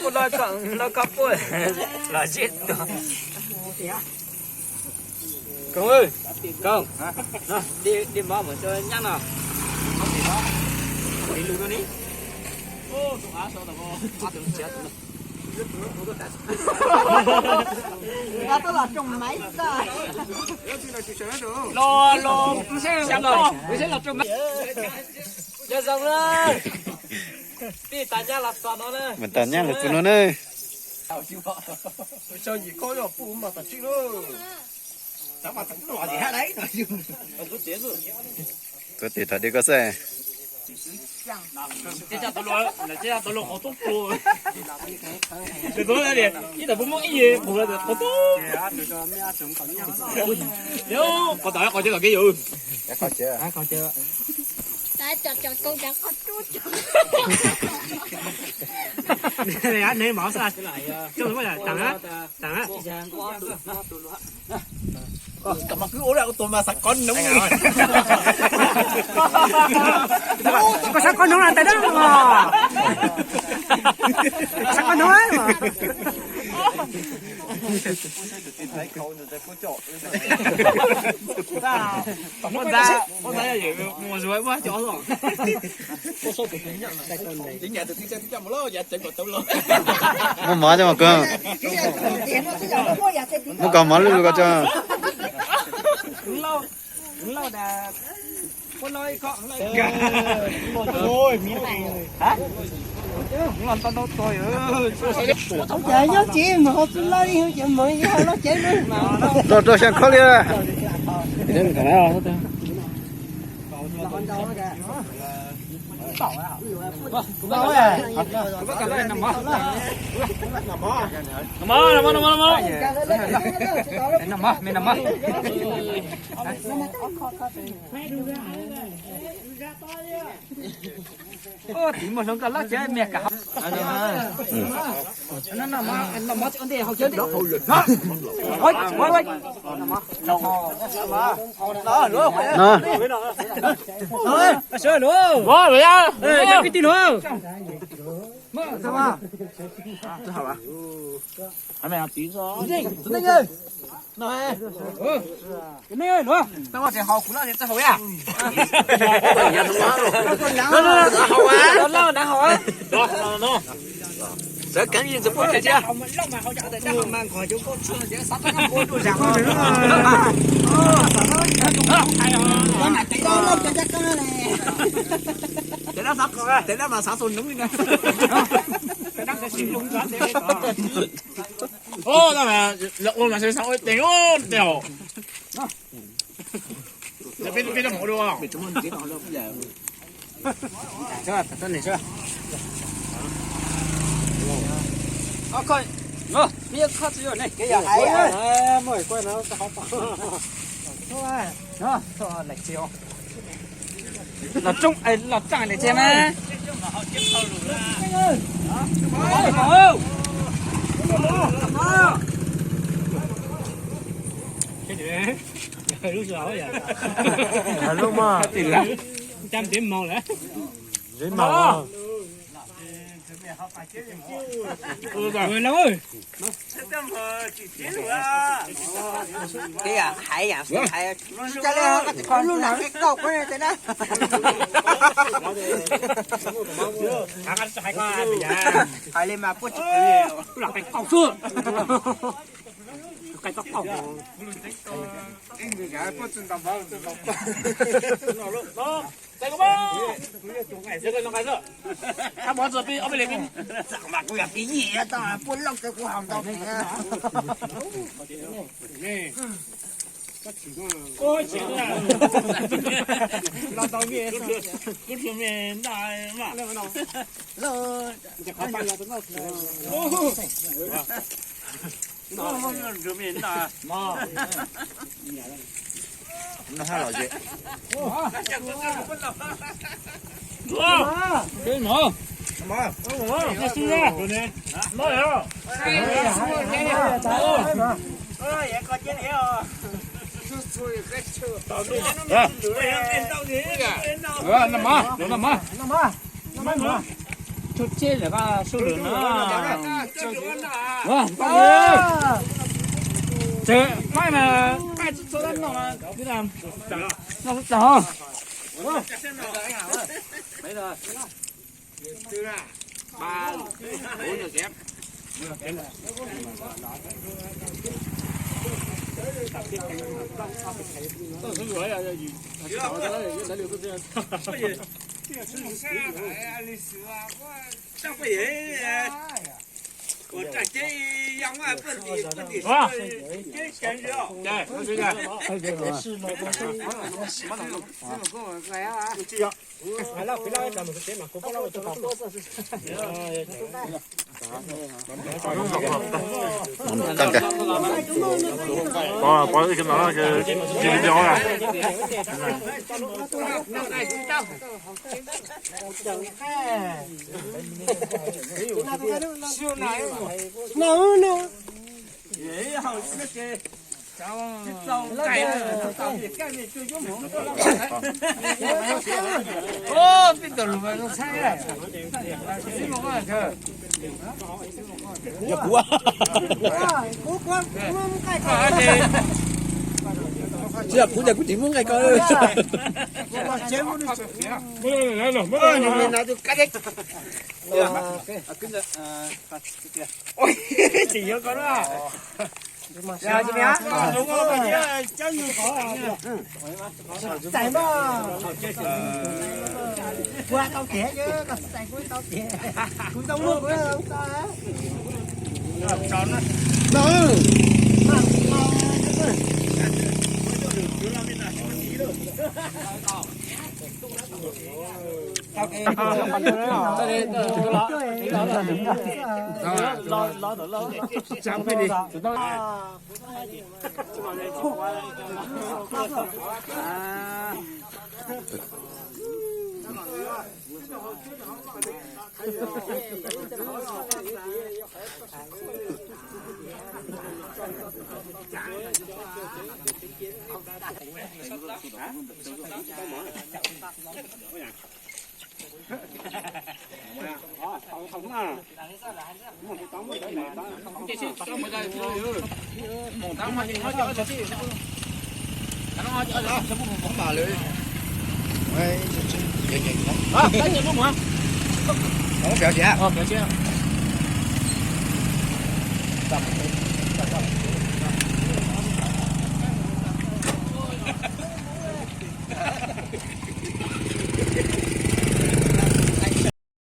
puas los kom los koj puas los zeb tuag. Koob, Koob, di mov mus rau nyab no. Los los, los los. Nyob zoo na. Tij tas nyab los txog no na. Mas tas nyab los txog no na. Txog tim thov di koj xwb. Neb mov xwb, coj lub tas na, tas na. Tam mas kwv ua ua tus mas xav kov noov li. Koj xav kov noov na tais dab os. Xav kov noov. Muab mov coj mus kawg. Muab koj mov lwj lwj koj tso. Ces nyob tsev mas ho txwj laj li, ces mas yog loj cev na. Rau rau xya khob li. Tiv muag hloov koj lab cawv me ka. Tes dab mas xav xaus noov li na. Ua mas xav ua tes tes os. Los tsooj los tsaaj le tse mas. Lub mas cab ntev moog lawm. Ua, hais yam xwb hais, tsis tau li, koj tsis kho lub no, kauj koj tias na. Hais li mas puab tsis, kauj xwb, kauj. Kuv yog pib yim tau puab loj kawg kuv haus ntau. Noj mas, noj mas. Tsuj txij lawm koj sub lwm no. Tseem qaij mas qaij txhua txhua dab no, noj tag. Yog kuv, tsis yog kuv ces kuv tsis muab nqaij koj. Tsis yuav koj na. Txais mas, kuv tau tiag, koj txais kuv tau tiag, kuv tau muaj kuv tau.